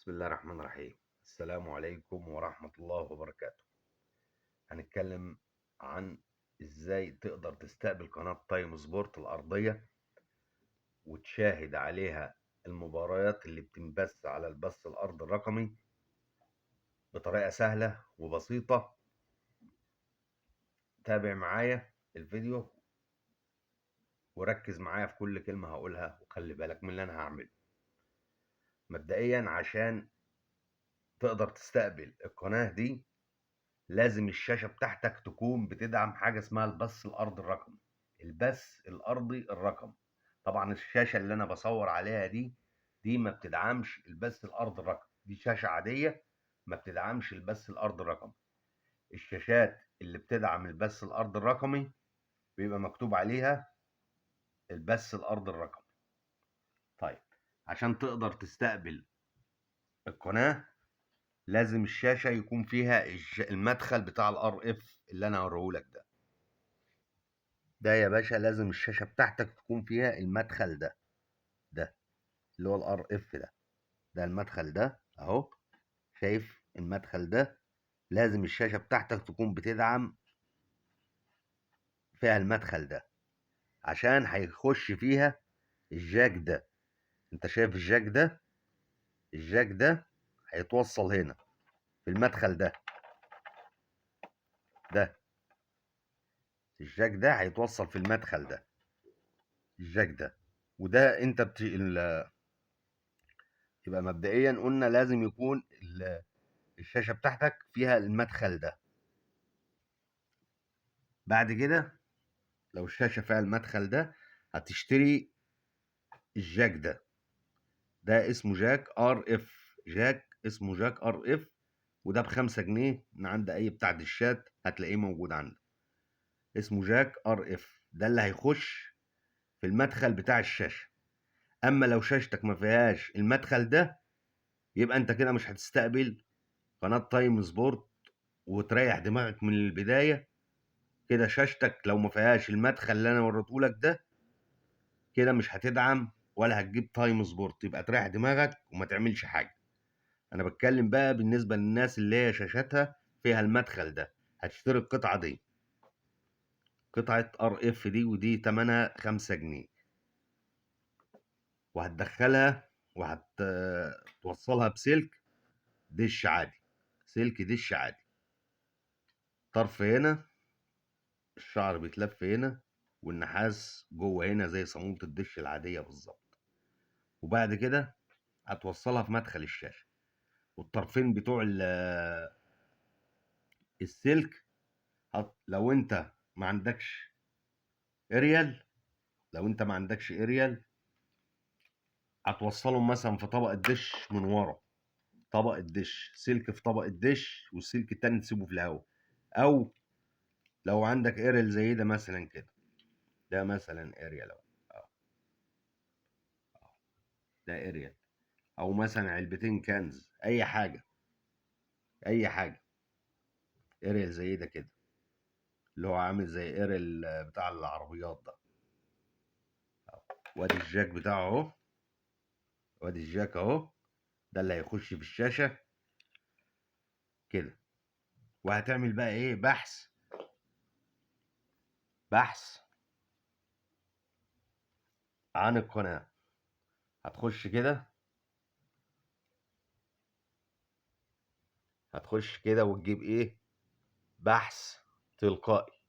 بسم الله الرحمن الرحيم. السلام عليكم ورحمة الله وبركاته. هنتكلم عن ازاي تقدر تستقبل قناة تايم سبورت الأرضية وتشاهد عليها المباريات اللي بتنبث على البث الأرضي الرقمي بطريقة سهلة وبسيطة. تابع معايا الفيديو وركز معايا في كل كلمة هقولها، وخلي بالك من اللي أنا هعمله. مبدئيا عشان تقدر تستقبل القناة دي لازم الشاشة بتاعتك تكون بتدعم حاجة اسمها البث الأرضي الرقمي. البث الأرضي الرقمي، طبعا الشاشة اللي أنا بصور عليها دي ما بتدعمش البث الأرضي الرقمي، دي شاشة عادية ما بتدعمش البث الأرضي الرقمي. الشاشات اللي بتدعم البث الأرضي الرقمي بيبقى مكتوب عليها البث الأرضي الرقمي. طيب عشان تقدر تستقبل القناة لازم الشاشة يكون فيها المدخل بتاع ال RF اللي انا هوريهولك ده. ده يا باشا لازم الشاشة بتاعتك تكون فيها المدخل ده، ده اللي هو ال RF ده، ده المدخل ده اهو، شايف المدخل ده؟ لازم الشاشة بتاعتك تكون بتدعم فيها المدخل ده عشان هيخش فيها ال jack ده. انت شايف ال jack ده؟ ال jack ده هيتوصل هنا في المدخل ده، ده ال jack ده هيتوصل في المدخل ده، ال jack ده. وده انت يبقى مبدئيا قلنا لازم يكون الشاشة بتاعتك فيها المدخل ده. بعد كده لو الشاشة فيها المدخل ده هتشتري ال jack ده، ده اسمه jack RF، jack اسمه jack RF، وده ب5 جنيه من عند اي بتاع دشات هتلاقيه موجود عندك، اسمه jack RF. ده اللي هيخش في المدخل بتاع الشاشة. اما لو شاشتك ما فيهاش المدخل ده يبقى انت كده مش هتستقبل قناة تايم سبورت، وتريح دماغك من البداية كده. شاشتك لو ما فيهاش المدخل اللي انا وريتهولك ده كده مش هتدعم ولا هتجيب تايم سبورت، يبقى تريح دماغك وما تعملش حاجة. انا بتكلم بقى بالنسبة للناس اللي هي شاشتها فيها المدخل ده، هتشتري القطعة دي، قطعة RF دي، ودي تمنها 5 جنيه، وهتدخلها وهتوصلها بسلك دش عادي، سلك دش عادي، طرف هنا الشعر بيتلف هنا والنحاس جوه هنا زي صامولة الدش العادية بالظبط. وبعد كده هتوصلها في مدخل الشاشة، والطرفين بتوع السلك لو انت ما عندكش اريال، لو انت ما عندكش اريال هتوصلهم مثلا في طبق الدش من ورا، طبق الدش، سلك في طبق الدش والسلك التاني تسيبه في الهواء. او لو عندك اريال زي ده مثلا كده، ده مثلا اريال اهو، ده اريال، او مثلا علبتين كنز، اي حاجه، اي حاجه اريال زي ده كده، اللي هو عامل زي اريال بتاع العربيات ده. وادي ال jack بتاعه اهو، وادي ال jack اهو، ده اللي هيخش في الشاشه كده. وهتعمل بقى ايه؟ بحث، بحث عن القناه. هتخش كده، هتخش كده وتجيب ايه؟ بحث تلقائي،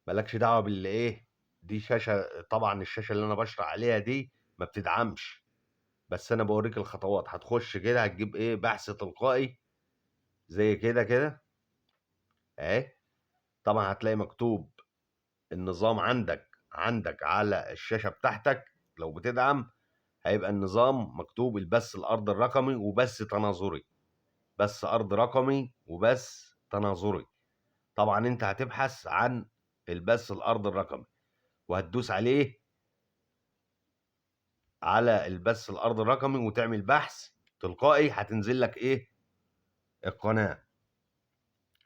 مالكش دعوه باللي ايه دي شاشه. طبعا الشاشه اللي انا بشرح عليها دي ما بتدعمش، بس انا بوريك الخطوات. هتخش كده هتجيب ايه؟ بحث تلقائي زي كده كده اهي. طبعا هتلاقي مكتوب النظام عندك على الشاشه بتاعتك لو بتدعم، هيبقى النظام مكتوب البث الارض الرقمي وبث تناظري، بث ارض رقمي وبث تناظري. طبعا انت هتبحث عن البث الارض الرقمي وهتدوس عليه على البث الارض الرقمي وتعمل بحث تلقائي. هتنزل لك ايه؟ القناة.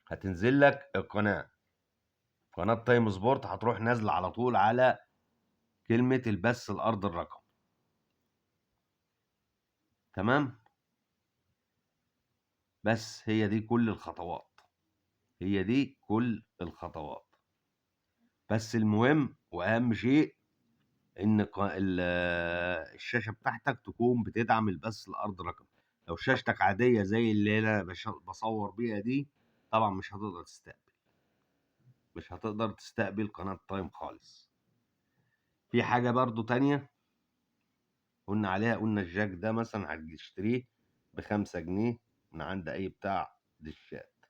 هتنزل لك القناة، قناة تايم سبورت. هتروح نازلة على طول على كلمة البث الارض الرقمي. تمام. بس هي دي كل الخطوات، هي دي كل الخطوات. بس المهم واهم شيء ان الشاشة بتاعتك تكون بتدعم البث الارض رقمي. لو شاشتك عادية زي اللي انا بصور بيها دي، طبعا مش هتقدر تستقبل، مش هتقدر تستقبل قناة تايم خالص. في حاجة برضو تانية قلنا عليها، قلنا ال jack ده مثلا هتشتريه ب5 جنيه من عند اي بتاع دشات.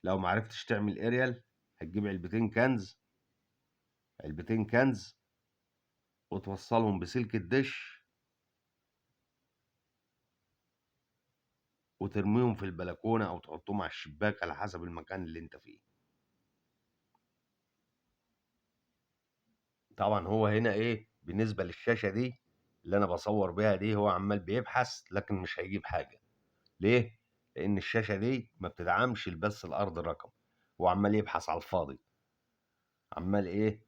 لو معرفتش تعمل اريال هتجيب علبتين كنز، علبتين كنز وتوصلهم بسلك الدش وترميهم في البلكونة او تحطهم على الشباك على حسب المكان اللي انت فيه. طبعا هو هنا ايه بالنسبة للشاشة دي اللي انا بصور بيها دي، هو عمال بيبحث لكن مش هيجيب حاجة. ليه؟ لان الشاشة دي ما بتدعمش البث الارض الرقمي، هو عمال يبحث على الفاضي، عمال ايه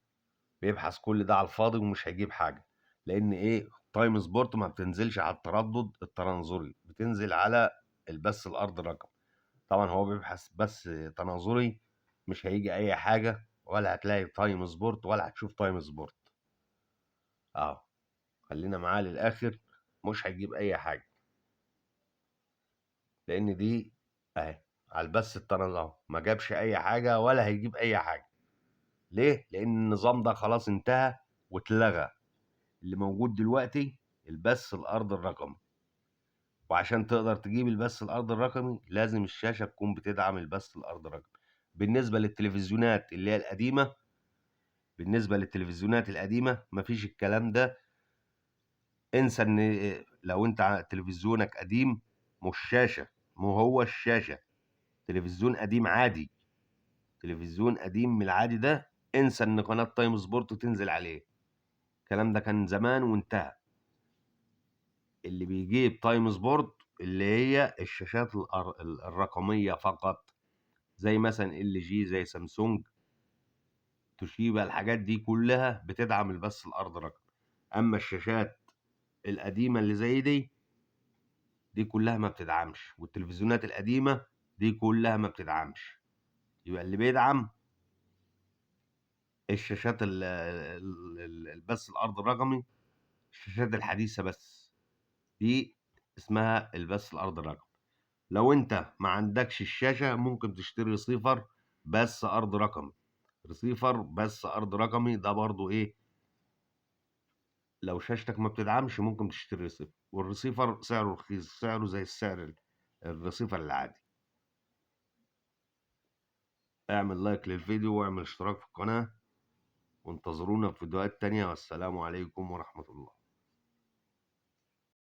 بيبحث كل ده على الفاضي ومش هيجيب حاجة. لان ايه؟ تايم سبورت ما بتنزلش على التردد التناظري، بتنزل على البث الارض الرقمي. طبعا هو بيبحث بس تناظري، مش هيجي اي حاجة، ولا هتلاقي تايم سبورت ولا هتشوف تايم سبورت. خلينا معاه للاخر، مش هيجيب اي حاجة، لان دي اهي على البث التناظري اهو، ما جابش اي حاجة ولا هيجيب اي حاجة. ليه؟ لان النظام ده خلاص انتهى واتلغى. اللي موجود دلوقتي البث الارض الرقمي، وعشان تقدر تجيب البث الارض الرقمي لازم الشاشة تكون بتدعم البث الارض الرقمي. بالنسبة للتلفزيونات اللي هي القديمة، بالنسبة للتلفزيونات القديمة مفيش الكلام ده. انسى ان لو انت تلفزيونك قديم، مش شاشة، مو هو الشاشة، تلفزيون قديم عادي، تلفزيون قديم من العادي ده، انسى ان قناة تايم سبورت تنزل عليه. الكلام ده كان زمان وانتهى. اللي بيجيب تايم سبورت اللي هي الشاشات الرقمية فقط، زي مثلا ال جي، زي سامسونج، توشيبا، الحاجات دي كلها بتدعم البث الارض رقم. اما الشاشات القديمة اللي زي دي، دي كلها ما بتدعمش، والتلفزيونات القديمة دي كلها ما بتدعمش. يبقى اللي بيدعم الشاشات البث الارض الرقمي الشاشات الحديثة بس، دي اسمها البث الارض الرقمي. لو انت ما عندكش الشاشة ممكن تشتري ريسيفر بث ارض رقمي، ريسيفر بث ارض رقمي ده برضو ايه، لو شاشتك ما بتدعمش ممكن تشتري ريسيفر، والريسيفر سعره رخيص، سعره زي السعر الريسيفر العادي. اعمل لايك للفيديو واعمل اشتراك في القناة، وانتظرونا في فيديوهات تانية، والسلام عليكم ورحمة الله.